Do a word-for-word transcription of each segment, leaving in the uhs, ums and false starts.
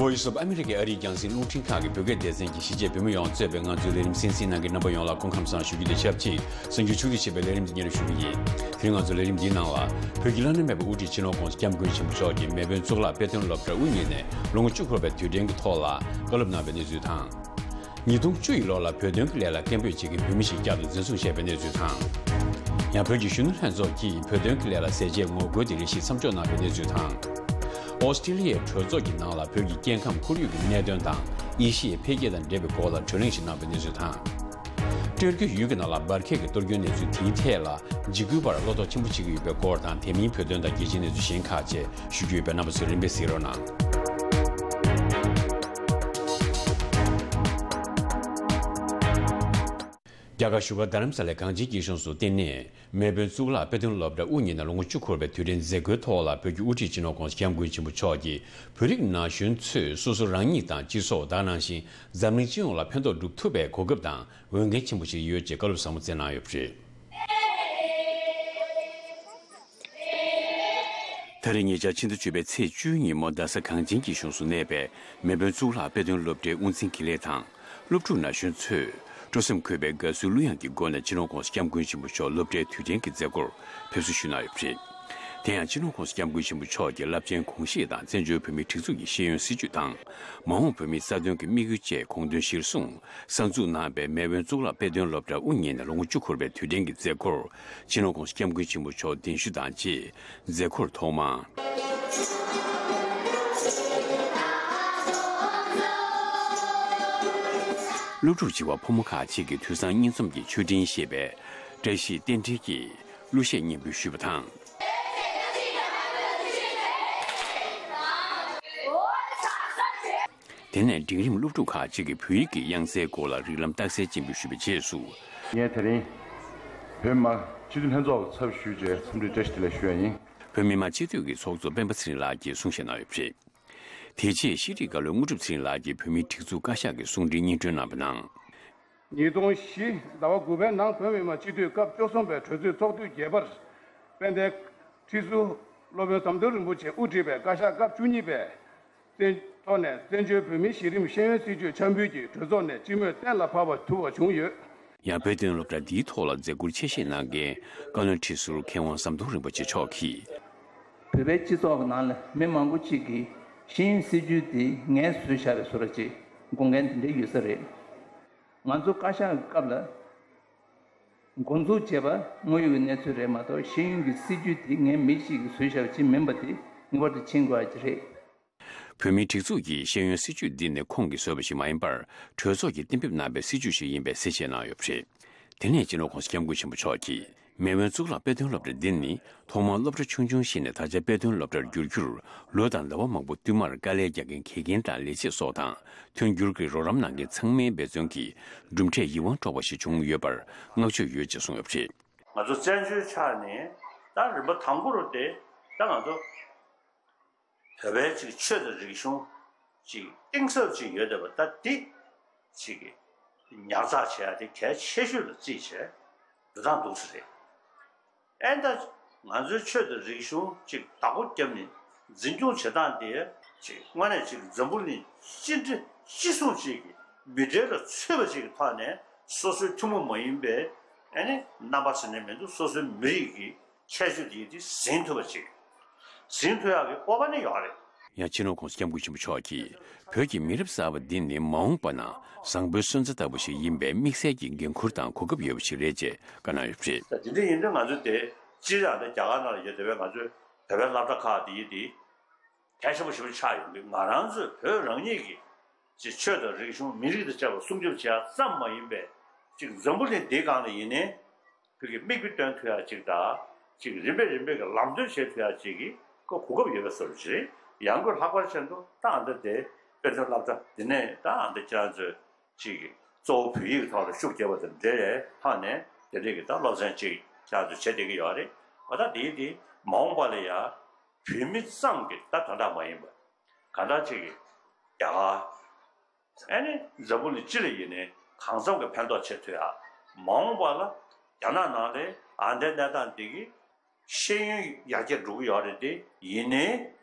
བོ་ཡིས་ཨོཕ་ཨ་མི་རི་ཀའི་ཨ་རིའི་རྒྱང་སྲིང་རླུང་འཕྲིན་ཁང་གི་བོད་སྐད་སྡེ་ཚན་གྱི་གཞིས་བྱེས་བོད་མི་ཡོངས་གཙོས་པའི་ང་ཚོའི་ལས་རིམ་གསན་གཟིགས་གནང་མཁན་རྣམ་པ་ཡོངས་ལ་སྐུ་ཁམས་བཟང་ཞུ་རྒྱུ་དང་ཆབས་ཅིག་གསར་འགྱུར་ཕྱོགས་བསྡུས་བྱས་པའི་ལས་རིམ་འདི་སྙན་སྒྲོན་ཞུ་གི་ཡིན། དེ་རིང་ང་ཚོའི་ལས་རིམ་འདིའི་ནང་ལ། བོད་ཀྱི་བླ་ན་མེད་པའི་དབུ་ཁྲིད་སྤྱི་ནོར་༧གོང་ས་༧སྐྱབས་མགོན་ཆེན་པོ་མཆོག་གིས་མེལ་བོན་གཙུག་ལག་དཔེ་སྟོན་སློབ་གྲྭར་དབུ་བརྙེས་ནས་ལོ་ངོ་བཅུ་འཁོར་བའི་དུས་དྲན་གྱི་ཐོག་ལ་བཀའ་སློབ་གནང་བའི་གནས་ཚུལ་དང་། ཉིས་སྟོང་བཅུ་ཡི་ལོ་ལ་བོད་དོན་གྱི་ལས་ལ་སྐད་འབོད་བྱེད་མཁན་བོད་མི་ཞིག་བསྐྱར་དུ་འཛིན་བཟུང་བྱས་པའི་གནས་ཚུལ་དང་། ཡང་བོད་ཀྱི་གཞོན་ནུ་ལྷན་ཚོགས་ཀྱིས་བོད་དོན་གྱི་ལས་ལ་ཟས་བཅད་ངོ་རྒོལ་དེ་རེ་ཞིག་མཚམས་འཇོག་གནང་བའི་གནས་ཚུལ་དང་། ཨོ་སི་ཀྲི་ལི་ཡའི་གྲོས་ཚོགས་ཀྱི་ནང་ལ་བོད་ཀྱི་སྐྱེ་ཁམས་ཁོར་ཡུག་གི་གནད་དོན་དང་ཨེ་ཤི་ཡའི་འཕེལ་རྒྱས་དང་འབྲེལ་བའི་སྐོར་ལ་གྲོས་གླེང་ཞིག་གནང་བའི་གནས་ཚུལ་དང་། སྟོད་ཀྱི་ཡུལ་གྱི་ནང་ལ་འབར་གས་ཀྱི་གཏོར་སྐྱོན་གནས་ཚུལ་དེའི་ཐད་ལ་འཇིགས་སྐུལ་བར་བློ་དོགས་ཆེན་པོ་བྱེད་ཀྱི་ཡོད་པའི་སྐོར་དང་། དེ་མིན་བོད་དོན་དང་རྒྱལ་སྤྱིའི་གནས་ཚུལ་གཞན་ཁག་བཅས་ཞུ་རྒྱུ་ཡོད་པས། རྣམ་པ་ཚོས་རིམ་པས་གཟིགས་རོགས་གནང་། རྒྱ་གར་བཞུགས་སྒར་རྡ་རམ་ས་ལའི་གངས་ཅན་སྐྱིད་གཤོངས་སུ་ལྟེ་གནས་མེལ་བོན་གཙུག་ལག་དཔེ་སྟོན་སློབ་གྲྭར་དབུ་བརྙེས་ནས་ལོ་ངོ་བཅུ་འཁོར་བའི་དུས་དྲན་མཛད་སྒོའི་ཐོག་ལ། བོད་ཀྱི་དབུ་ཁྲིད་སྤྱི་ནོར་༧གོང་ས་༧སྐྱབས་མགོན་ཆེན་པོ་མཆོག་གིས་བོད་རིགས་ན་གཞོན་ཚོས་སོ་སོ་རང་ཉིད་དང་སྤྱི་ཚོགས། ད་ག་ནང་བཞིན་འཛམ་གླིང་སྤྱི་ཡོངས་ལ་ཕན་ཐོགས་སྒྲུབ་ཐུབ་པའི་གོ་སྐབས་དང་འོས་འགན་ཆེན་པོ་ཞིག་ཡོད་ཅེས་བཀའ་སློབ་ཟབ་མོ་སྩལ་གནང་ཡོད་པ་རེད། ད་རེས་ཉེ་ཆར་ཕྱི་ཟླ་བཅུ་པའི་ཚེས་བཅུའི་ཉིན་མོ་རྡ་ས་གངས་ཅན་སྐྱིད་གཤོངས་སུ་གནས་པའི་མེལ་བོན་གཙུག་ལག་དཔེ་སྟོན་སློབ་གྲྭའི་དབུ་འཛིན་དགེ་ལེགས་དང་། སློབ་ཕྲུག་ན་གཞོན་ཚོས་སྤྲོ་སེམས་འཁོལ་བའི་དགའ་བསུའི་གླུ་དབྱངས་ཀྱི་སྒོ་ནས་སྤྱི་ནོར་༧གོང་ས་༧སྐྱབས་མགོན་ཆེན་པོ་མཆོག་སློབ་གྲྭའི་དུས་དྲན་གྱི་མཛད་སྒོར་ཕེབས་བསུ་ཞུས་གནང་ཡོད་པ་རེད། དེ་ཡང་སྤྱི་ནོར་༧གོང་ས་༧སྐྱབས་མགོན་ཆེན་པོ་མཆོག་གི་རླབས་ཆེན་དགོངས་བཞེད་དང་། བཙན་བྱོལ་བོད་མིའི་སྒྲིག་འཛུགས་ཀྱི་ཤེས་ཡོན་སྲིད་བྱུས་དང་། མ་འོངས་བོད་མིའི་རྩ་དོན་གྱི་དམིགས་ཡུལ་བཅས་དགོངས་དོན་གཞིར་བཟུང་། གསར་འཛུགས་གནང་བའི་མེལ་བོན་གཙུག་ལག་དཔེ་སྟོན་སློབ་གྲྭར་དབུ་བརྙེས་ནས་ལོ་ངོ་བཅུ་འཁོར་བའི་དུས་དྲན་གྱི་མཛད་སྒོར། སྤྱི་ནོར་༧གོང་ས་༧སྐྱབས་མགོན་ཆེན་པོ་མཆོག་གདན་ཞུ་དང་བཅས་མཛད་སྒོར་ཐོག་མར། སློབ་ཕྲུག་བྱིས་པ་ཕོ་མོ་ཁག་ཅིག་གིས་དུས་བཟང་སྙིང་རྩོམ་གྱི་མཆོད་སྤྲིན་ཞེས་པའི་བཀྲ་ཤིས་རྟེན་འབྲེལ་གྱི་གླུ་གཞས་སྙན་འབུལ་ཞུས་པ་དང་། དེ་ནས་འབྲིང་རིམ་སློབ་ཕྲུག་ཁག་ཅིག་གིས་བོད་ཡིག་གི་དབྱངས་གསལ་སྐོར་ལ་རིགས་ལམ་རྟགས་གསལ་སྤྱན་འབུལ་ཞུས་པའི་རྗེས་སུ། ངས་དེ་རིང་བོད་མི་མང་སྤྱི་འཐུས་ལྷན་ཚོགས་ཀྱི་ཚབ་ཞུས་རྗེས་འཚམས་འདྲི་བཀྲ་ཤིས་བདེ་ལེགས་ཞུ་ཡ་ཡིན། བོད་མི་མང་སྤྱི་འཐུས་ཀྱི་ཚོགས་གཙོ་སྤེན་པ་ཚེ་རིང་ལགས་ཀྱིས་གསུང་བཤད་གནང་ཡོད་པ་རེད། དེ་རྗེས་ཤེས་རིག་བཀའ་བློན་དངོས་གྲུབ་ཚེ་རིང་ལགས་ཀྱིས་བོད་མིའི་སྒྲིག་འཛུགས་བཀའ་ཤག་གི་གསུང་འཕྲིན་སྙན་སྒྲོན་གནང་བའི་ནང་། ཉིས་སྟོང་བཞི་ཟླ་བ་དགུ་པའི་ནང་བོད་མི་མང་སྤྱི་འཐུས་སྐབས་བཅུ་གསུམ་པའི་གྲོས་ཚོགས་ཚོགས་དུས་བརྒྱད་པར་དཔལ་ལྡན་ཁྲི་ཟུར་སློབ་དཔོན་ཟམ་གདོང་རིན་པོ་ཆེས་དབུ་ཁྲིད་པའི་བཀའ་ཤག་སྐབས་བཅུ་གཉིས་པའི་བཙན་ཐོག་ནས་བཙན་བྱོལ་བོད་མིའི་གཞི་རིམ་ཤེས་ཡོན་སྲིད་བྱུས་འཆར་འབུལ་གྱིས་གྲོས་ཚོགས་ནས་སྤྱི་མོས་གཏན་ལ་ཕབ་པ་ཐུབ་པ་བྱུང་ཡོད། ཡང་དཔེ་སྟོན་སློབ་གྲྭ་འདིའི་ཐོག་ལ་མཛད་སྒོར་ཆེད་བཞེས་གནང་མཁན་བཀའ་བློན་ཁྲི་ཟུར་མཁས་དབང་ཟམ་གདོང་རིན་པོ་ཆེ་མཆོག་གིས། བོད་པའི་སྤྱི་ཚོགས་ཀྱི་ནང་ལ་མི་མང་པོ་གཅིག་གིས་ཤེས་ཡོན་སྲིད་བྱུས་འདི་ངས་བཟོས་བཞག་པའི་བཟོ་འདྲ་ཅིག་དགོངས་མཁན་དེ་འདྲ་ཡོད་ས་རེད། ང་ཚོ་བཀའ་ཤག་གི་སྐབས་ལ་འགོ་འཛུགས་བྱས་པ་དངོས་ཡོད་ཀྱི་གནས་ཚུལ་རེད་མ་གཏོགས། ཤེས་ཡོན་གྱི་སྲིད་བྱུས་དེ་ངས་མི་གཅིག་གིས་བཟོས་བཞག་པ་ཅིག་མིན་པ་དེ་ངེས་པར་དུ་མཁྱེན་དགོས་ཡ་ཅིག་རེད། བོད་མིའི་སྒྲིག་འཛུགས་ཀྱི་ཤེས་ཡོན་སྲིད་བྱུས་འདི་ནི་ཁོང་གིས་བཟོས་པ་ཞིག་མ་ཡིན་པར། གྲོས་ཚོགས་ཀྱིས་གཏན་འབེབས་གནང་བའི་སྲིད་བྱུས་ཤིག་ཡིན་པའི་གསལ་བཤད་གནང་ཡོད་པ་རེད། དེ་ནས་སྤྱི་ནོར་༧གོང་ས་༧སྐྱབས་མགོན་ཆེན་པོ་མཆོག་གིས། མེལ་བོན་གཙུག་ལག་དཔེ་སྟོན་སློབ་གྲྭ་འདི་ནི་ཐོག་མར་སློབ་གྲྭ་ཆུང་ཆུང་ཞིག་ནས་ད་ཆ་དཔེ་སྟོན་སློབ་གྲྭར་འགྱུར་རྒྱུར་ལོ་དང་ཟླ་བ་མང་པོ་བསྟུད་མར་དཀའ་ལས་རྒྱག་མཁན་དགེ་རྒན་དང་ལས་བྱེད་སོགས་དང་མཐུན་འགྱུར་གྱིས་རོགས་རམ་གནང་མཁན་ཚང་མའི་འབད་བརྩོན་གྱིས་གྲུབ་འབྲས་ཡིད་དབང་འཕྲོག་པ་ཞིག་བྱུང་ཡོད་པར་བསྔགས་བརྗོད་ཡོད་ཅེས་གསུངས་ཡོད་པ་རེད། ང་ཚོ་བཙན་བྱོལ་ཆ་ནས་ད་རིམ་པ་དང་པོ་རུ་དེ་ད་ང་ཚོ་བོད་པའི་ཅིག་ཆོས་དང་རིག་གཞུང་ཅིག་གཏིང་ཟབ་ཅིག་ཡོད་བསྡད་པ་ད་འདི་ཅིག་གི་ཉར་ཚགས་བྱེད་ཡ་དེ་གལ་ཆེ་ཤོས་ལ་བརྩིས་བྱས་འགྲོ་སྟངས་འདུག་ས་རེད། ཨེ་ད་ང་ཚོའི་ཆོས་དང་རིག་གཞུང་ཅིག་བདག་པོ་བརྒྱབ་ནས་འཛིན་སྐྱོང་བྱེད་སྟངས་དེ་ཅིག་དངོས་གནས་ཅིག་འཛམ་བུ་གླིང་སྤྱི་འདྲ་སྤྱི་སྲུང་ཅིག་གི་མི་གྲལ་ལ་ཚུད་པ་ཅིག་གི་ཐོག་ནས་སོ་སོའི་ཐུན་མོང་མ་ཡིན་པའི་ཨ་ནི་རྣམ་པ་ཟེར་ནས་མི་འདུག་སོ་སོའི་མི་རིགས་ཀྱི་ཁྱད་ཆོས་དེ་དེ་ཟིན་ཐུབ་པ་ཅིག་ཟིན་ཐུབ་ཡག་གི་སྤོབས་པ་ནི་ཡོད་རེད། ཡང་སྤྱི་ནོར་༧གོང་ས་༧སྐྱབས་མགོན་ཆེན་པོ་མཆོག་གིས་བོད་ཀྱི་མི་རབས་གསར་པ་འདི་ནི་མ་འོངས་པ་ན་བཟང་པོའི་སོན་རྩ་ལྟ་བུ་ཞིག་ཡིན་པའི་དམིགས་བསལ་གྱི་འགན་ཁུར་དང་གོ་སྐབས་ཡོད་པ་ཞིག་རེད་ཅེས་བཀའ་གནང་ཡོད་པ་རེད། ད་དེ་འདྲ་ཡིན་དུས་ང་ཚོ་དེ་སྤྱིར་ཡང་དེ་རྒྱ་གར་ནང་ལ་ཡོད་བསྡད་པའི་ང་ཚོའི་བོད་པའི་སློབ་གྲྭ་ཁག་དེ་ཡིན་དེ་གལ་ཆེན་པོ་ཞེ་པོ་ཆགས་ཡོང་གི། ང་རང་ཚོའི་བོད་རང་ཉིད་ཀྱི་ཅིག་ཆོས་དང་རིག་གཞུང་མི་རིགས་དང་བཅས་པ་སྲུང་སྐྱོབ་བྱེད་ཡ་ཙམ་མ་ཡིན་པའི་ཅིག་འཛམ་བུ་གླིང་འདིའི་སྒང་ལ་ཡིན་ནའི་བོད་ཀྱི་མིག་དཔེ་སྟོན་ཐུབ་ཡ་ཅིག་དང་། ཅིག་རིམ་པས་རིམ་པས་ཀྱི་ལམ་སྟོན་བྱེད་ཐུབ་ཡ་ཅིག་གི་ཁོ་གོ་སྐབས་ཡོད་པའི་བཟོ་འདྲ་ཅིག་རེད། ཡང་སྒོས་ལྷག་པར་བྱས་ན་ད་ལྟ་དེ་དཔེ་སྟོན་སློབ་གྲྭ་འདི་ནས་ད་ལྟ་ཁྱེད་རང་ཚོས་ཅིག་གཙོ་བོ་བོད་ཡིག་ཐོག་ལ་ཤུགས་རྒྱབ་པ་དང་འབྲེལ་བའི་ཐོག་ནས་དེ་འདྲས་ཀྱི་ད་སློབ་ཚན་ཅིག་ཁྱེད་རང་ཚོས་བྱེད་བསྡད་ཀྱི་ཡོད་རེད། འོ་ད་དེའི་དེ་མ་འོངས་པ་ལ་ཡ་བོད་མི་ཙམ་གྱི་ད་དོན་དག་མ་ཡིན་པ་གང་ལྟར་ཅིག་གི་རྒྱ་གར། ཨ་ནི་འཛམ་བུ་གླིང་སྤྱི་ལ་ཡིན་ནའི་གང་འཚམ་གྱི་ཕན་ཐོགས་བྱེད་ཐུབ་ཡ། མ་འོངས་པ་ལ་རྒྱ་ནག་ནང་ལ་ཨ་འདའི་གནས་སྟངས་འདི་གི་ཤེས་ཡོན་ཡར་རྒྱས་འགྲོ་གི་ཡོད་རེད་དེ། ཡིན་ནའི་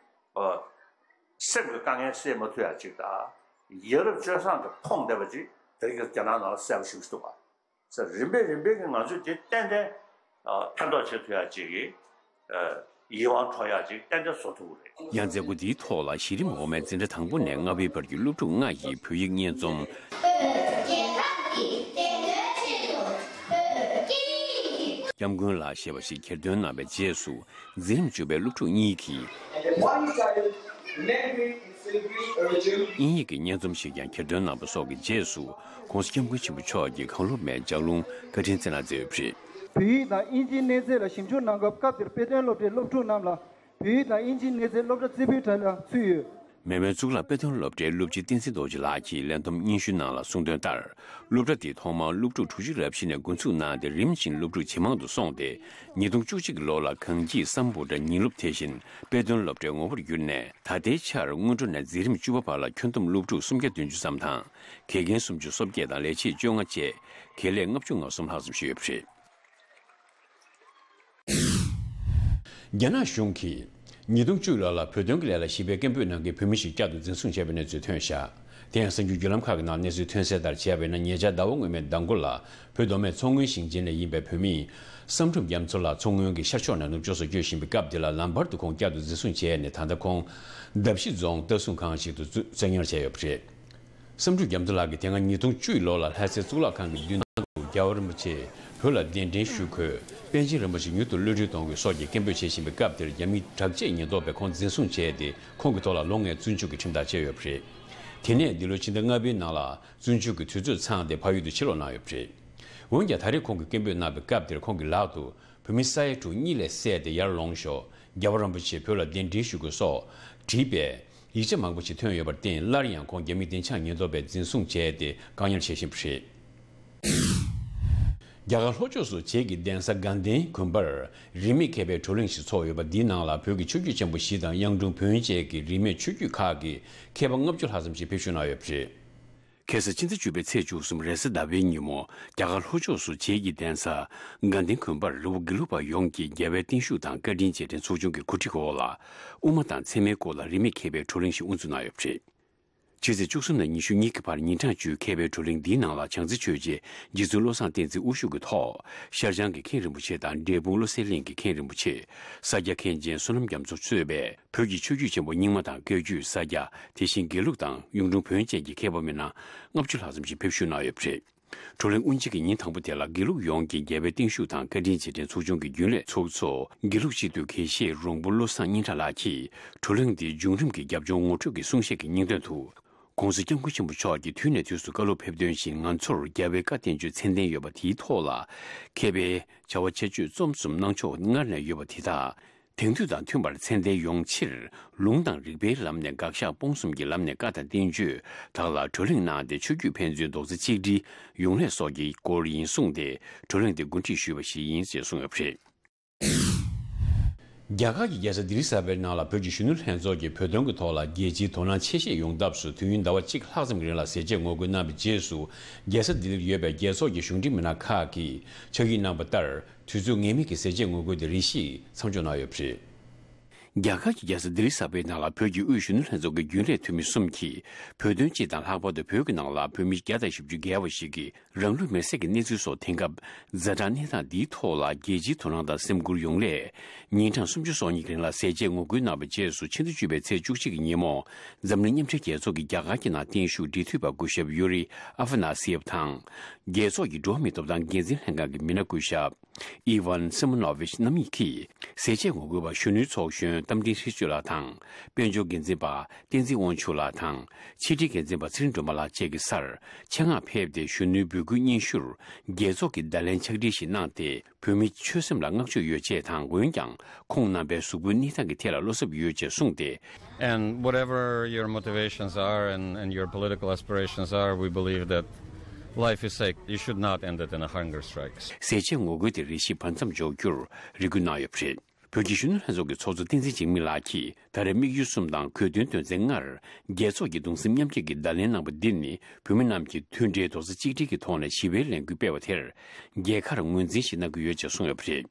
ཨ་ སེམས་ཀྱི་དཀའ་ངལ་སེལ་མ་ཐུབ་ཡ་ཅིག་དང་། ཡ་རབས་སྤྱོད་བཟང་གི་ཕོངས་བསྡད་པ་ཅིག་དེ་རིང་གི་རྒྱ་ནག་ནང་ལ་གསལ་པོ་ཞིག་འདུག་པ། ས་རིམ་པས་རིམ་པས་ཀྱིས་ང་ཚོས་དེ་ཏན་ཏན་ཨ་ཕན་ཐོགས་བྱེད་ཐུབ་ཡ་ཅིག་གི་ཨ་ཡིད་དབང་འཕྲོག་ཡ་ཅིག་ཏན་ཏན་བཟོ་ཐུབ་ཀྱི་རེད། ཡང་མཛད་སྒོ་འདིའི་ཐོག་ལ་གཞི་རིམ་འོག་མའི་འཛིན་གྲྭ་དང་པོ་ནས་ལྔ་པའི་བར་གྱི་སློབ་ཕྲུག་ལྔ་ཡིས་བོད་ཡིག་སྙན་རྩོམ། སྐྱབས་མགོན་ལགས་ཞེས་པ་ཞིག་གྱེར་འདོན་གནང་བའི་རྗེས་སུ། འཛིན་རིམ་བཅུ་པའི་སློབ་ཕྲུག་གཉིས་ཀྱིས། One side, language is celebrated originally. དབྱིན་ཡིག་གི་སྙན་རྩོམ་ཞིག་ཀྱང་གྱེར་འདོན་གནང་བ་སོགས་ཀྱི་རྗེས་སུ། ༸གོང་ས་༸སྐྱབས་མགོན་ཆེན་པོ་མཆོག་གིས་གང་བློ་མའི་ལྗགས་ལུང་བཀའ་དྲིན་བསྩལ་གནང་མཛད་ཡོད་པ་རེད། བོད་ཡིག་དང་དབྱིན་ཇིའི་གནས་ཚད་ལ་ཞིབ་འཇུག་གནང་སྐབས། སྐབས་དེར་དཔེ་སྟོན་སློབ་གྲྭའི་སློབ་ཕྲུག་རྣམས་ལ་བོད་ཡིག་དང་དབྱིན་ཇིའི་གནས་ཚད་སློབ་གྲྭ་རྩེ་ཕུའི་གྲལ་ལ་ཚུད་ཡོད། མེས་དབོན་གཙུག་ལག་དཔེ་སྟོན་སློབ་གྲྭའི་སློབ་སྤྱི་བསྟན་འཛིན་རྡོ་རྗེ་ལགས་ཀྱིས་ལས་བསྡོམས་སྙན་ཞུའི་ནང་ལ་གསུངས་དོན་ལྟར། སློབ་གྲྭ་འདིའི་ཐོག་མར་སློབ་ཕྲུག་དྲུག་ཅུ་རེ་བཞི་ནས་འགོ་འཛུགས་གནང་སྟེ། རིམ་བཞིན་སློབ་ཕྲུག་ཇེ་མང་དུ་སོང་སྟེ། ཉིས་སྟོང་བཅུ་གཅིག་གི་ལོ་ལ་གངས་སྐྱིད་སམ་བྷོ་ཊ་ཉིན་སློབ་དེ་བཞིན་དཔེ་སྟོན་སློབ་གྲྭའི་ངོ་བོར་གྱུར་ནས། ད་ལྟའི་ཆར་སྔོན་འགྲོ་ནས་འཛིན་རིམ་བཅུ་པ་བར་ལ་ཁྱོན་བསྡོམས་སློབ་ཕྲུག་སུམ་བརྒྱ་བདུན་ཅུ་ཙམ་དང་། དགེ་རྒན་སུམ་ཅུ་སོ་བརྒྱད་དང་ལས་བྱེད་བཅོ་ལྔ་བཅས་དགེ་ལས་ལྔ་བཅུ་ང་གསུམ་ལྷག་ཙམ་ཞིག་ཡོད་པ་རེད། རྒྱ་ནག་གཞུང་གིས་ཉིས་སྟོང་བཅུ་ལོ་ལ་བོད་དོན་གྱི་ལས་ལ་ཞིབ་པའི་སྐད་འབོད་གནང་མཁན་བོད་མི་ཞིག་བསྐྱར་དུ་འཛིན་བཟུང་བྱས་པའི་གནས་ཚུལ་ཐོན་བཞག་དེ་ཡང་གསར་འགྱུར་བརྒྱུད་ལམ་ཁག་གི་ནང་གནས་ཚུལ་ཐོན་གསལ་ལྟར་བྱས་པ་ཡིན་ན། ཉེ་ཆར་ཟླ་བ་སྔོན་མའི་ཟླ་མགོ་ལ་བོད་མདོ་སྨད་མཚོ་སྔོན་ཞིང་ཆེན་ནས་ཡིན་པའི་བོད་མི་བསམ་གྲུབ་རྒྱ་མཚོ་ལགས་མཚོ་སྔོན་གྱི་ཤར་ཕྱོགས་ནས་ནུབ་ཕྱོགས་སུ་བསྐྱོད་བཞིན་པའི་སྐབས་དེ་ལ་ལམ་བར་དུ་ཁོང་བསྐྱར་དུ་འཛིན་བཟུང་བྱས་ནས། ད་ལྟ་ཁོང་མདའ་བཞི་རྫོང་ལྟ་སྲུང་ཁང་ཞིག་ཏུ་བཙོན་ཉར་བྱས་ཡོད་པ་རེད། བསམ་གྲུབ་རྒྱ་མཚོ་ལགས་ཀྱིས་དེ་སྔ་ཉིས་སྟོང་བཅུ་ལོ་ལ་ལྷ་སའི་གཙུག་ལག་ཁང་གི་མདུན་ཐང་དུ་རྒྱལ་བ་རིན་པོ་ཆེ་བོད་ལ་གདན་འདྲེན་ཞུ་དགོས། པཎ་ཆེན་རིན་པོ་ཆེ་མྱུར་དུ་གློད་གྲོལ་གཏོང་དགོས་སོགས་ཀྱི་སྐད་འབོད་བྱེད་བཞིན་པའི་སྐབས་དེར། རྒྱ་མི་དྲག་ཆས་ཉེན་རྟོག་པས་ཁོང་འཛིན་བཟུང་བྱས་ཏེ། ཁོང་གི་ཐོག་ལ་ལོ་ལྔའི་བཙོན་འཇུག་གི་ཁྲིམས་ཐག་བཅད་ཡོད་པ་རེད། དེ་ནས་འདི་ལོའི་ཕྱི་ཟླ་ལྔ་པའི་ནང་ལ་བཙོན་འཇུག་གི་དུས་ཚོད་ཚང་སྟེ་ཕ་ཡུལ་དུ་ཕྱིར་ལོག་གནང་ཡོད་པ་རེད། འོན་ཀྱང་ད་རེས་ཁོང་གིས་སྐད་འབོད་གནང་བའི་སྐབས་དེར། ཁོང་གི་ལག་ཏུ་བོད་མི་ས་ཡ་དྲུག་གཉིད་ལས་སད་དེ་ཡར་ལོངས་ཤོག་རྒྱལ་བ་རིན་པོ་ཆེ་བོད་ལ་གདན་འདྲེན་ཞུ་དགོས་སོགས་བྲིས་པའི་ཡིག་ཆ་མང་པོ་ཞིག་ཐོན་ཡོད་པར་བརྟེན། སླར་ཡང་ཁོང་རྒྱ་མིའི་སྡིངས་ཆ་ཉེན་རྟོག་པས་འཛིན་བཟུང་བྱས་ཏེ་བཀག་ཉར་བྱེད་བཞིན་པ་རེད། རྒྱ་གར་ལྷོ་ཕྱོགས་སུ་བྱེས་ཀྱི་གདན་ས་དགའ་ལྡན་དགོན་པར་རིས་མེད་མཁས་པའི་བགྲོ་གླེང་ཞིག་ཚོགས་ཡོད་པ། འདིའི་ནང་ལ་བོད་ཀྱི་ཆོས་བརྒྱུད་ཆེན་པོ་བཞི་དང་གཡུང་དྲུང་བོན་བཅས་ཀྱི་རིས་མེད་ཆོས་བརྒྱུད་ཁག་གི་མཁས་པ་ལྔ་བཅུ་ལྷག་ཙམ་ཞིག་ཕེབས་ཞུགས་གནང་ཡོད་པ་རེད། ཁ་སང་ཕྱི་ཟླ་བཅུ་པའི་ཚེས་བཅུ་གསུམ་རེས་གཟའ་ཟླ་བའི་ཉིན་མོ། རྒྱ་གར་ལྷོ་ཕྱོགས་སུ་བྱེས་ཀྱི་གདན་ས་དགའ་ལྡན་དགོན་པར་རི་བོ་དགེ་ལུགས་པ་ཡོངས་ཀྱི་རྒྱལ་བའི་བརྟན་བཞུགས་དང་བཀའ་དྲིན་རྗེས་དྲན་ཚོགས་ཆུང་གི་གོ་སྒྲིག་འོག་ལ། དབུ་མ་དང་ཚད་མའི་སྐོར་ལ་རིས་མེད་མཁས་པའི་བགྲོ་གླེང་ཞིག་དབུ་འཛུགས་གནང་ཡོད་པ་རེད། ཕྱི་ཚེས་བཅུ་གསུམ་ནས་ཉི་ཤུ་གཉིས་ཀྱི་བར་ཉིན་གྲངས་བཅུའི་མཁས་པའི་བགྲོ་གླེང་འདིའི་ནང་ལ། བྱང་རྩེ་ཆོས་རྗེ་རྗེ་བཙུན་བློ་བཟང་བསྟན་འཛིན་དབུ་བཞུགས་ཀྱི་ཐོག་ཤར་བྱང་གི་མཁན་རིན་པོ་ཆེ་དང་། འབྲས་སྤུངས་བློ་གསལ་གླིང་གི་མཁན་རིན་པོ་ཆེ། ས་སྐྱ་མཁན་ཆེན་བསོད་ནམས་རྒྱ་མཚོ་གཙོས་པའི་བོད་ཀྱི་ཆོས་བརྒྱུད་ཆེན་པོ་རྙིང་མ་དང་བཀའ་བརྒྱུད། ས་སྐྱ། དེ་བཞིན་དགེ་ལུགས་དང་གཡུང་དྲུང་བོན་བཅས་ཀྱི་མཁས་པ་མི་སྣ་ལྔ་བཅུ་ལྷག་ཙམ་ཞིག་ཕེབས་ཞུགས་གནང་ཡོད་པ་རེད། བགྲོ་གླེང་དབུ་འབྱེད་ཀྱི་ཉིན་དང་པོ་དེ་ལ། དགེ་ལུགས་ཡོངས་ཀྱི་རྒྱལ་བའི་བརྟན་བཞུགས་དང་བཀའ་དྲིན་རྗེས་དྲན་ཚོགས་ཆུང་གི་རྒྱུན་ལས་ཚོགས་གཙོ་དགེ་ལུགས་སྤྱི་འཐུས་དགེ་བཤེས་རོང་པོ་བློ་བཟང་སྙིང་ཁྲ་ལགས་ཀྱིས་བགྲོ་གླེང་འདིའི་བྱུང་རིམ་གྱི་རྒྱབ་ལྗོངས་ངོ་སྤྲོད་ཀྱི་གསུང་བཤད་ཀྱི་སྙིང་དོན་དུ། ༸གོང་ས་༸སྐྱབས་མགོན་ཆེན་པོ་མཆོག་གིས་དུས་ནས་དུས་སུ་བཀའ་སློབ་ཕེབས་དོན་བཞིན། ང་ཚོར་རྒྱལ་བའི་བཀའ་བསྟན་བཅོས་མཚན་ལྡན་ཡོད་པ་དེའི་ཐོག་ལ། མཁས་པའི་བྱ་བ་ཁྱད་ཆོས་རྩོམ་གསུམ་གནང་ཕྱོགས་སྔར་ནས་ཡོད་པ་དེ་དག་དེང་དུས་དང་མཐུན་པར་ཚད་ལྡན་ཡོང་ཕྱིར། ལུང་དང་རིགས་པའི་ལམ་ནས་དགག་བཞག་སྤོང་གསུམ་གྱི་ལམ་ནས་བཀའ་དང་བསྟན་བཅོས་དག་ལ་བགྲོ་གླེང་གནང་སྟེ། ཆོས་བརྒྱུད་ཕན་ཚུན་རྡོག་རྩ་གཅིག་སྒྲིལ་ཡོང་སླད་སོགས་ཀྱི་སྐོར་ཡིན་གསུངས་ཏེ། བགྲོ་གླེང་དེ་གོ་སྒྲིག་ཞུས་པ་ཞིག་ཡིན་ཞེས་གསུངས་ཡོད་པ་རེད། རྒྱ་གར་གྱི་རྒྱལ་ས་ལྡི་ལི་གསར་པའི་ནང་ལ་བོད་ཀྱི་གཞོན་ནུ་ལྷན་ཚོགས་ཀྱིས་བོད་དོན་གྱི་ཐོག་ལ་རྒྱལ་སྤྱིའི་དོ་སྣང་ཆེ་བཞེས་ཡོང་ཐབས་སུ། དུས་ཡུན་ཟླ་བ་གཅིག་ལྷག་ཙམ་གྱི་རིང་ལ་ཟས་བཅད་ངོ་རྒོལ་གནང་བའི་རྗེས་སུ། རྒྱལ་ས་ལྡི་ལིར་ཡོད་པའི་རྒྱལ་ཚོགས་ཀྱི་གཞུང་འབྲེལ་མི་སྣ་ཁག་གིས་ཕྱག་ཡིག་གནང་བ་ལྟར། དུས་ཚོད་ངེས་མེད་ཀྱི་ཟས་བཅད་ངོ་རྒོལ་དེ་རེ་ཞིག་མཚམས་འཇོག་གནང་ཡོད་པ་རེད། རྒྱ་གར་གྱི་རྒྱལ་ས་ལྡི་ལི་གསར་པའི་ནང་ལ་བོད་ཀྱི་དབུས་གཞོན་ནུ་ལྷན་ཚོགས་ཀྱི་རྒྱུན་ལས་འཐུས་མི་གསུམ་གྱིས། བོད་དོན་སྤྱི་དང་། ལྷག་པར་དུ་བོད་ཀྱི་ནང་ལ་བོད་མི་བརྒྱ་དང་བཞི་བཅུ་བརྒལ་བ་ཞིག་གིས་རང་ལུས་མེར་སྲེག་གི་གནས་ཚུལ་སོགས་ཐོན་སྐབས། ཛ་དྲག་གནས་སྟངས་འདིའི་ཐོག་ལ་རྒྱལ་སྤྱིའི་དོ་སྣང་དང་སེམས་ཁུར་ཡོང་སླད། ཉིན་གྲངས་སུམ་ཅུ་སོ་གཉིས་ཀྱི་རིང་ལ་ཟས་བཅད་ངོ་རྒོལ་གནང་བའི་རྗེས་སུ། ཕྱི་ཟླ་བཅུ་པའི་ཚེས་བཅུ་གཅིག་གི་ཉིན་མོ། འཛམ་གླིང་མཉམ་འབྲེལ་རྒྱལ་ཚོགས་ཀྱིས་རྒྱ་གར་གྱི་ནང་བརྟན་བཞུགས་འབྲེལ་མཐུད་པ་སྐུ་ཞབས་ཡུ་རི་ཨ་ཧྥ་ན་སི་ཡེབ་དང་། རྒྱལ་ཚོགས་ཀྱི་འགྲོ་བ་མིའི་ཐོབ་ཐང་འགན་འཛིན་ལྷན་ཁང་གི་མི་སྣ་སྐུ་ཞབས། ཨི་ཝན་སི་མོ་ནོ་ཝིཆ་རྣམ་གཉིས་ཀྱིས། ཟས་བཅད་ངོ་རྒོལ་བ་གཞོན་ནུའི་ཚོགས་གཞོན་རྟ་མགྲིན་ཧྲི་ཅུ་ལགས་དང་། དཔལ་འབྱོར་འགན་འཛིན་པ་བསྟན་འཛིན་དབང་ཕྱུག་ལགས་དང་། ཕྱི་དྲིལ་འགན་འཛིན་པ་ཚེ་རིང་སྒྲོལ་མ་ལགས་བཅས་ཀྱི་སར། ཆེད་མངགས་ཕེབས་ཏེ། གཞོན་ནུའི་འབོད་སྐུལ་སྙན་ཞུར། རྒྱལ་ཚོགས་ཀྱི་བརྡ་ལན་ཕྱག་བྲིས་ཤིག་གནང་སྟེ། བོད་མིའི་ཆོད་སེམས་ལ་བསྔགས་བརྗོད་ཡོད་ཅེས་དང་། འོན་ཀྱང་། ཁོང་རྣམ་པའི་གཟུགས་པོའི་གནས་སྟངས་ཀྱི་ཐད་ལ་བློ་འཚབ་ཡོད་ཅེས་གསུངས་ཏེ། And whatever your motivations are and, and your political aspirations are, we believe that life is sacred. You should not end it in a hunger strike. ཟས་བཅད་ངོ་རྒོལ་དེ་རེ་ཞིག་བར་མཚམས་འཇོག་རྒྱུར་རེ་སྐུལ་གནང་ཡོད་པ་རེད། བོད་ཀྱི་གཞོན་ནུ་ལྷན་ཚོགས་ཀྱི་ཚོགས་གཙོ་བསྟན་འཛིན་འཇིགས་མེད་ལགས་ཀྱིས། ད་རེས་དམིགས་ཡུལ་གསུམ་དང་གོ་དོན་དོན་ཚན་ལྔར་རྒྱལ་ཚོགས་ཀྱི་གདུང་སེམས་མཉམ་སྐྱེད་ཀྱི་བརྡ་ལན་གནང་བ་འདི་ནི། བོད་མི་རྣམས་ཀྱིས་མཐུན་སྒྲིལ་རྡོག་རྩ་གཅིག་སྒྲིལ་གྱི་ཐོག་ནས་ཞི་བའི་ལས་འགུལ་སྤེལ་བ་དེར། རྒྱལ་ཁར་ངོས་འཛིན་ཞིག་གནང་གི་ཡོད་ཅེས་གསུངས་ཡོད་པ་རེད།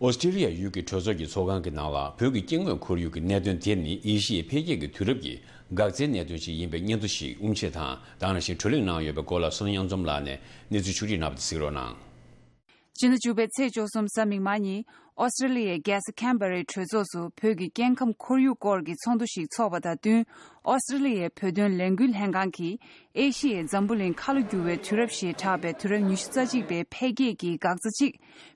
ཨོ་སི་ཀྲི་ལི་ཡ་ཡུལ་གྱི་གྲོས་ཚོགས་ཀྱི་ཚོགས་ཁང་གི་ནང་ལ་བོད་ཀྱི་སྐྱེ་དངོས་ཁོར་ཡུག་གི་གནད་དོན་དེ་ནི་ཨེ་ཤི་ཡའི་འཕེལ་རྒྱས་ཀྱི་དུས་རབས་ཀྱི་འགག་རྩའི་གནད་དོན་ཞིག་ཡིན་པའི་སྙན་ཐོ་ཞིག་དབུ་འབྱེད་དང་། དེ་ནང་བཞིན་བགྲོ་གླེང་གནང་ཡོད་པའི་སྐོར་ལ་བསོད་ནམས་དབྱངས་འཛོམས་ལགས་ནས་གནས་ཚུལ་ཕྱོགས་སྒྲིག་གནང་བ་དེ་གཟིགས་རོགས་གནང་། སྤྱི་ཟླ་བཅུ་པའི་ཚེས་བཅུ་གསུམ་གཟའ་མིག་དམར་ཉིན་ཨོ་སི་ཀྲི་ལི་ཡའི་རྒྱལ་ས་ཁན་བྷ་རའི་གྲོས་ཚོགས་སུ་བོད་ཀྱི་སྐྱེ་ཁམས་ཁོར་ཡུག་སྐོར་གྱི་ཚོགས་འདུ་ཞིག་འཚོགས་པ་དང་བསྟུན། ཨོ་སི་ཀྲི་ལི་ཡའི་བོད་དོན་ལས་འགུལ་ལྷན་ཁང་གིས་ཨེ་ཤི་ཡའི་འཛམ་བུ་གླིང་ཁ་ལོ་བསྒྱུར་བའི་དུས་རབས་ཞེས་གྲགས་པའི་དུས་རབས་ཉི་ཤུ་རྩ་གཅིག་པའི་འཕེལ་རྒྱས་ཀྱི་འགག་རྩ་གཅིག་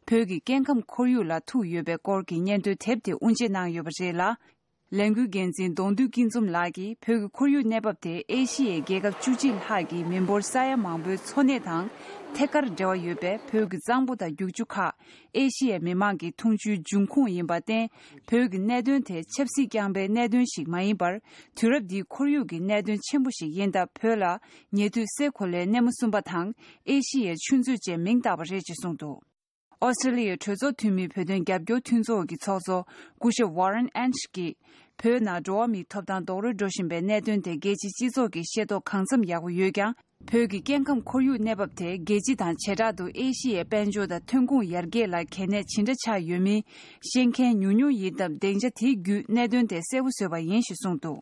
བོད་ཀྱི་སྐྱེ་ཁམས་ཁོར་ཡུག་ལ་ཐུག་ཡོད་པའི་སྐོར་གྱི་སྙན་ཐོའི་དེབ་དེ་དབུ་འབྱེད་གནང་ཡོད་པ་རེད་ལ། ལས་འགུལ་འགན་འཛིན་གདོང་འདུས་སྐྱིད་འཛོམས་ལགས་ཀྱིས་བོད་ཀྱི་ཁོར་ཡུག་གནས་བབ་དེ་ཨེ་ཤི་ཡའི་རྒྱལ་ཁབ་བཅུ་གཅིག་ལྷག་གི་མི་འབོར་ས་ཡ་མང་པོའི་འཚོ་གནས་དང་ཐད་ཀར་འབྲེལ་བ་ཡོད་པའི་བོད་ཀྱི་གཙང་པོ་དང་རྒྱུག་ཆུ་ཁག་ཨེ་ཤི་ཡའི་མི་དམངས་ཀྱི་འཐུང་ཆུའི་འབྱུང་ཁུངས་ཡིན་པར་བརྟེན། བོད་ཀྱི་གནད་དོན་དེ་ཆབ་སྲིད་རྐྱང་པའི་གནད་དོན་ཞིག་མ་ཡིན་པར། དུས་རབས་འདིའི་ཁོར་ཡུག་གི་གནད་དོན་ཆེན་པོ་ཞིག་ཡིན་སྟབས། བོད་ལ་ཉེ་དུས་སའི་གོ་ལའི་སྣེ་མོ་གསུམ་པ་དང་ཨེ་ཤི་ཡའི་ཆུ་མཛོད་ཅེས་མིང་བཏགས་པ་རེད་ཅེས་གསུངས་འདུག་ཨོ་སི་ཀྲི་ལི་ཡའི་གྲོས་ཚོགས་འཐུས་མིའི་བོད་དོན་རྒྱབ་སྐྱོར་མཐུན་ཚོགས་ཀྱི་ཚོགས་གཙོ་སྐུ་ཞབས་ཝ་རན་ཨན་ཤི་ཀྱིས། བོད་ནང་འགྲོ་བ་མིའི་ཐོབ་ཐང་རྡོག་རོལ་འགྲོ་བཞིན་པའི་གནད་དོན་དེ་རྒྱལ་སྤྱིའི་སྤྱི་ཚོགས་ཀྱིས་ཤེས་རྟོགས་གང་འཚམ་ཡག་པོ་ཡོད་ཀྱང་། བོད་ཀྱི་སྐྱེ་ཁམས་ཁོར་ཡུག་གནས་བབ་དེ་རྒྱལ་སྤྱི་དང་བྱེ་བྲག་ཏུ་ཨེ་ཤི་ཡའི་དཔལ་འབྱོར་དང་ཐོན་ཁུངས་ཡར་རྒྱས་ལ་གལ་གནད་ཇི་འདྲ་ཆགས་ཡོད་མིན་ཤེས་མཁན་ཉུང་ཉུང་ཡིན་སྟབས། སྡིངས་ཆ་དེའི་བརྒྱུད་གནད་དོན་དེ་གསལ་པོ་བཟོས་པ་ཡིན་ཞེས་གསུངས་འདུག་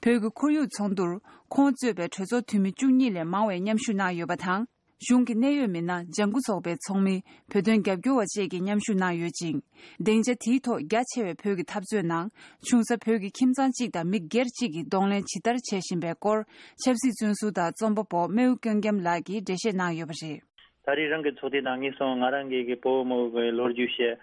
བོད་ཀྱི་ཁོར་ཡུག་ཚོགས་འདུར་ཁོང་གཙོས་པའི་གྲོས་ཚོགས་འཐུས་མི་བཅུ་གཉིས་ལས་མང་བས་མཉམ་ཞུགས་གནང་ཡོད་པ་དང་། གཞུང་གི་གནད་ཡོད་མི་སྣ། ལྗང་ཁུ་ཚོགས་པའི་ཚོགས་མི། བོད་དོན་རྒྱབ་སྐྱོར་བ་བཅས་ཀྱིས་མཉམ་ཞུགས་གནང་ཡོད་ཅིང་། སྡིངས་ཆ་དེའི་ཐོག་རྒྱ་ཆེ་བའི་བོད་ཀྱི་འཐབ་རྩོད་ནང་བྱུང་ས། བོད་ཀྱི་ཁྱིམ་ཚང་གཅིག་དང་མི་སྒེར་གཅིག་གིས་གདོང་ལེན་ཇི་ལྟར་བྱེད་བཞིན་པའི་སྐོར། ཆབ་སྲིད་བཙོན་ཟུར་དང་རྩོམ་པ་པོ་རྨེའུ་ཀུན་རྒྱམ་ལགས་ཀྱིས་འགྲེལ་བཤད་གནང་ཡོད་པ་རེད། ད་རེས་རང་གི་ཚོགས་སྡེ་ནང་ངས་སོང་། ང་རང་གི་གི་ཕོ་བོ་མོ་བོ་གི་ལོ་རྒྱུས་བཤད།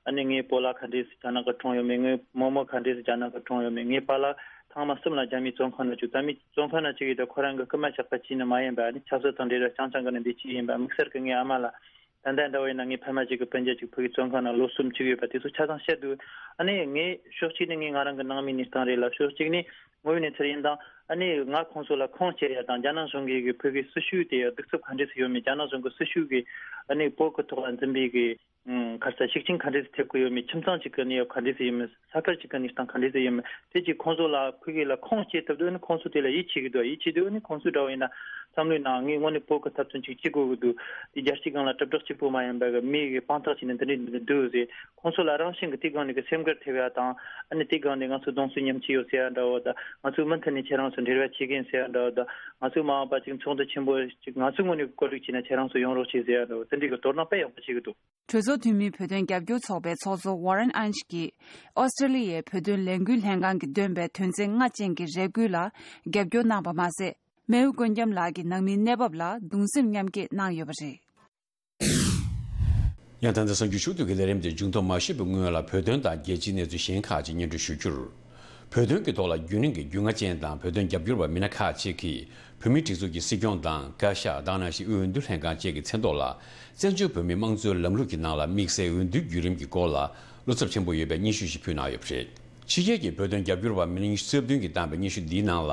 ཨ་ནི་ངའི་སྤོ་ལགས་ག་འདྲས་སེ་རྒྱ་ནག་གི་གྲོངས་ཡོད་མེད། ངའི་རྨོ་མོ་ག་འདྲས་སེ་རྒྱ་ནག་གི་གྲོངས་ཡོད་མེད། ངའི་པཱ་ལགས་ཐེངས་མ་གསུམ་ལ་རྒྱ་མིའི་བཙོན་ཁང་ནང་བཅུག་ད་མི་བཙོན་ཁང་ནང་བཅུག་ཡོད་དུས་ཁོ་རང་གི་རྐུན་མ་ཆགས་པ་ཅིག་ནི་མ་ཡིན་པ། ཨ་ནི་ཆབ་སྲིད་དང་འབྲེལ་བའི་རྐྱང་རྐྱང་གི་ནི་འདི་ཅིག་ཡིན་པ། དམིགས་བསལ་གྱི་ངའི་ཨ་མ་ལགས། ད་ལྟ་འདྲ་བོ་ཡིན་ན་ངའི་ཕ་མ་གཅིག་གི་སྤུན་ཀྱག་ཅིག་བོད་ཀྱི་བཙོན་ཁང་ནང་ལོ་གསུམ་བཅུག་ཡོད་པ་དེ་ཚོ་ཆ་ཚང་བཤད་འདུག་ཨ་ནི་ངས་ཕྱོགས་གཅིག་ནས་ངས་ང་རང་གི་ནང་མིའི་གནས་སྟངས་རེད་ལ། ཕྱོགས་གཅིག་ནས་དངོས་ཡོད་གནས་ཚུལ་ཡིན་དང་། ཨ་ནི་ང་ཁོང་ཚོ་ལ་ཁུངས་སྐྱེལ་ཡ་དང་། རྒྱ་ནག་གཞུང་གིས་གི་བོད་ཀྱི་སྲི་ཞུ་དེ་ཡ་གདུག་རྩུབ་ག་འདྲས་སེ་ཡོད་མེད། རྒྱ་ནག་གཞུང་གི་སྲི་ཞུ་གིས་ཨ་ནི་བོད་ཀྱི་ཐོག་ལ་འཛིན་པའི་གི་ཨང་ག་རེ་ཟེར། ཤུགས་རྐྱེན་ག་འདྲས་སེ་ཐེབས་ཀྱི་ཡོད་མེད། ཁྱིམ་ཚང་གཅིག་གི་གནས་བབ་ག་འདྲས་སེ་ཡོད་མེད། ས་ཁུལ་གཅིག་གི་གནས་སྟངས་ག་འདྲས་སེ་ཡོད་མེད། དེ་གཅིག་ཁོང་ཚོ་ལ་ཕ་གི་ལ་ཁུངས་སྐྱེལ་ཐུབ་དུས་ནི་ཁོང་ཚོ་དེ་ལ་ཡིད་ཆེས་ཀྱི་འདུག་ཡིད་ཆེས་དུས་ནི་ཁོང་ཚོའི་འདྲ་བོ་ཡིན་ན་བསམ་བློའི་ནང་ངས་དངོས་གནས་བོད་ཀྱི་འཐབ་རྩོད་ཅིག་བྱེད་དགོས་ཀྱི་འདུག་དེ་རྒྱལ་སྤྱིའི་སྒང་ལ་གྲུབ་འབྲས་གཅིག་པོ་མ་ཡིན་པ་གི་མི་གི་དཔང་རྟགས་བྱས་ནས་འདི་འདྲ་འདི་འདྲ་འདུག་ཟེར། ཁོང་ཚོ་ལ་རང་བཞིན་གྱིས་དེའི་སྒང་ནས་གི་སེམས་འགུལ་ཐེབས་ཡ་དང་། ཨ་ནི་དེའི་སྒང་ནས་ང་ཚོ་གདུང་སེམས་མཉམ་སྐྱེད་ཡོད་ཟེར་ཡ་འདྲ་བོ་དང་། ང་ཚོས་མུ་མཐུད་ནས་ཁྱེད་རང་ཚོ་འབྲེལ་བ་བྱེད་ཀྱི་ཡིན་ཟེར་ཡ་འདྲ་བོ་དང་། ང་ཚོས་མ་འོངས་པ་ཅིག་ཚོགས་འདུ་ཆེན་པོ་ཅིག་ང་ཚོའི་ངོས་ནས་བཀོད་སྒྲིག་བྱས་ན་ཁྱེད་རང་ཚོ་ཡོང་རོགས་བྱེད་ཟེར་ཡ་འདྲ་བོ་དེ་འདྲའི་གི་དོ་སྣང་དཔེ་ཡག་པོ་བྱེད་ཀྱི་འདུག་གྲོས་ཚོགས་འཐུས་མིའི་བོད་དོན་རྒྱབ་སྐྱོར་ཚོགས་པའི་ཚོགས་གཙོ་ཝ་རན་ཨན་ཤི་གིས་ཨོ་སི་ཀྲི་ལི་ཡའི་བོད་དོན་ལས་འགུལ་ལྷན་ཁང་གིས་འདོན་པའི་དོན་ཚན་ལྔ་ཅན་གྱི་རེ་སྐུལ་ལ་རྒྱབ་སྐྱོར་གནང་པ་མ་ཟད། རྨེའུ་ཀུན་རྒྱམ་ལགས་ཀྱིས་ནང་མིའི་གནས་བབ་ལ་གདུང་སེམས་མཉམ་སྐྱེད་གནང་ཡོད་པ་རེད། ཡང་ད་ལྟ་གསར་འགྱུར་ཕྱོགས་བསྡུས་ཀྱི་ལས་རིམ་དེ་མཇུག་སྡོམ་མ་ཞུས་པའི་སྔོན་ལ་བོད་དོན་དང་རྒྱལ་སྤྱིའི་གནས་ཚུལ་གཞན་ཁག་ཅིག་སྙན་སྒྲོན་ཞུ་རྒྱུར། བོད་དོན་གྱི་ཐོག་ལ་རྒྱུན་རིང་གི་རྒྱུས་མངའ་ཅན་དང་བོད་དོན་རྒྱབ་སྐྱོར་བ་མི་སྣ་ཁག་ཅིག་གིས་བོད་མིའི་སྒྲིག་འཛུགས་ཀྱི་སྲིད་སྐྱོང་དང་བཀའ་ཤག་དེ་ནང་བཞིན་དབུས་འོས་བསྡུ་ལྷན་ཁང་བཅས་ཀྱི་མཚན་ཐོག་ལ་བཙན་བྱོལ་བོད་མིའི་དམངས་གཙོའི་ལམ་ལུགས་ཀྱི་ནང་ལ་དམིགས་བསལ་འོས་བསྡུའི་བརྒྱུད་རིམ་གྱི་སྐོར་ལ་བློ་འཚབ་ཆེན་པོ་ཡོད་པའི་སྙན་ཞུ་ཞིག་ཕུལ་གནང་ཡོད་པ་རེད། ཕྱི་རྒྱལ་གྱི་བོད་དོན་རྒྱབ་སྐྱོར་བ་མི་སྣ་ཉི་ཤུ་རྩ་བདུན་གྱིས་བཏང་པའི་སྙན་ཞུ་འདིའི་ནང་ལ།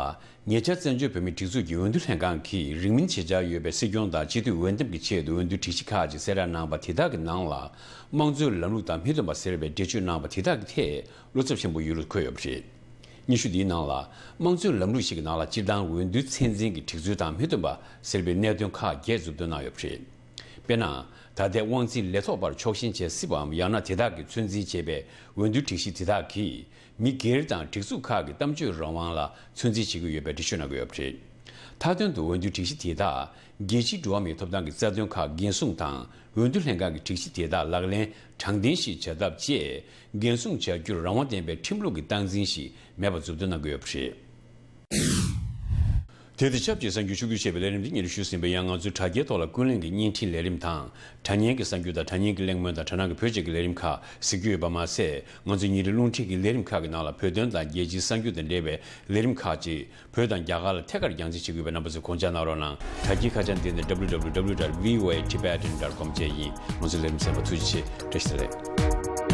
ཉེ་ཆར་བཙན་བྱོལ་བོད་མིའི་སྒྲིག་འཛུགས་ཀྱི་འོས་བསྡུ་ལྷན་ཁང་གིས་རིང་མིན་ཇེ་འཇགས་ཡོད་པའི་སྲིད་སྐྱོང་དང་སྤྱི་འཐུས་འོས་འདེམས་ཀྱི་ཆེད་དུ་འོས་བསྡུའི་སྒྲིག་གཞི་ཁག་ཅིག་གསལ་བསྒྲགས་གནང་པ་དེ་དག་གི་ནང་ལ། དམངས་གཙོའི་ལམ་ལུགས་དང་མི་མཐུན་པ་ཟེར་བའི་འགྲེལ་བརྗོད་གནང་པ་དེ་དག་གི་ཐད་བློ་འཚབ་ཆེན་པོ་ཡོད་ལུགས་འཁོད་ཡོད་པ་རེད། སྙན་ཞུ་འདིའི་ནང་ལ། དམངས་གཙོའི་ལམ་ལུགས་ཤིག་གི་ནང་ལ་སྤྱིར་བཏང་འོས་བསྡུའི་ཚད་འཛིན་གྱི་སྒྲིག་འཛུལ་དང་མི་མཐུན་པ་ཟེར་བའི་གནད་དོན་ཁག་བརྒྱད་མཛུབ་སྟོན་གནང་ཡོད་པ་རེད། དཔེར་ན། ད་ལྟའི་དབང་འཛིན་ལས་ཐོག་པར་ཕྱོགས་ཞེན་བྱེད་སྲིད་པའམ། ཡང་ན་དེ་དག་གིས་ཚོད་འཛིན་བྱས་པའི་འོས་བསྡུའི་སྒྲིག་གཞི་དེ་དག་གིས། མི་སྒེར་དང་སྒྲིག་འཛུགས་ཁག་གི་གཏམ་བརྗོད་རང་དབང་ལ་ཚོད་འཛིན་བྱེད་ཀྱི་ཡོད་པའི་འགྲེལ་བརྗོད་གནང་གི་ཡོད་པ་རེད། མཐའ་དོན་དུ་འོས་བསྡུའི་སྒྲིག་གཞི་དེ་དག་རྒྱལ་སྤྱིའི་འགྲོ་བ་མིའི་ཐོབ་ཐང་གི་རྩ་དོན་ཁག་འགན་སྲུང་དང་། འོས་བསྡུ་ལྷན་ཁང་གི་སྒྲིག་གཞི་དེ་དག་ལག་ལེན་དྲང་བདེན་ཞིག་བྱ་ཐབས་བཅས། འགན་སྲུང་བྱ་རྒྱུར་རང་དབང་ལྡན་པའི་ཁྲིམས་ལུགས་ཀྱི་སྟངས་འཛིན་ཞིག་མེད་པ་མཛུབ་སྟོན་གནང་གི་ཡོད་པ་རེད། དེ་དང་ཆབས་ཅིག་གསར་འགྱུར་ཕྱོགས་བསྡུས་བྱས་པའི་ལས་རིམ་འདི་སྙན་སྒྲོན་ཞུས་ཟིན་པ་ཡིན། ང་ཚོའི་དྲ་རྒྱའི་ཐོག་ལ་ཀུན་གླེང་གི་བརྙན་འཕྲིན་ལས་རིམ་དང་། དྲ་བརྙན་གྱི་གསར་འགྱུར་དང་དྲ་བརྙན་གྱི་གླེང་མོལ་དང་དྲ་སྣང་གི་བོད་ཅེས་ཀྱི་ལས་རིམ་ཁག་གཟིགས་རྒྱུ་ཡོད་པ་མ་ཟད། ང་ཚོའི་ཉིན་རེའི་རླུང་འཕྲིན་གྱི་ལས་རིམ་ཁག་གི་ནང་ལ་བོད་དོན་དང་རྒྱལ་སྤྱིའི་གསར་འགྱུར་དང་འབྲེལ་བའི་ལས་རིམ་ཁག་ཅིག་བོད་དང་རྒྱ་གར་ལ་ཐད་ཀར་རྒྱང་སྲིང་བྱེད་དགོས་པའི་རྣམ་པ་ཚོས་དགོངས་འཇགས་གནང་རོགས་གནང་། དྲ་རྒྱའི་ཁ་བྱང་འདི་ནི་W W W dot V O A Tibetan dot com བཅས་ཡིན། ང་ཚོའི་ལས་རིམ་གསན་པར་ཐུགས་རྗེ་ཆེ། བཀྲ་ཤིས་བདེ་ལེགས།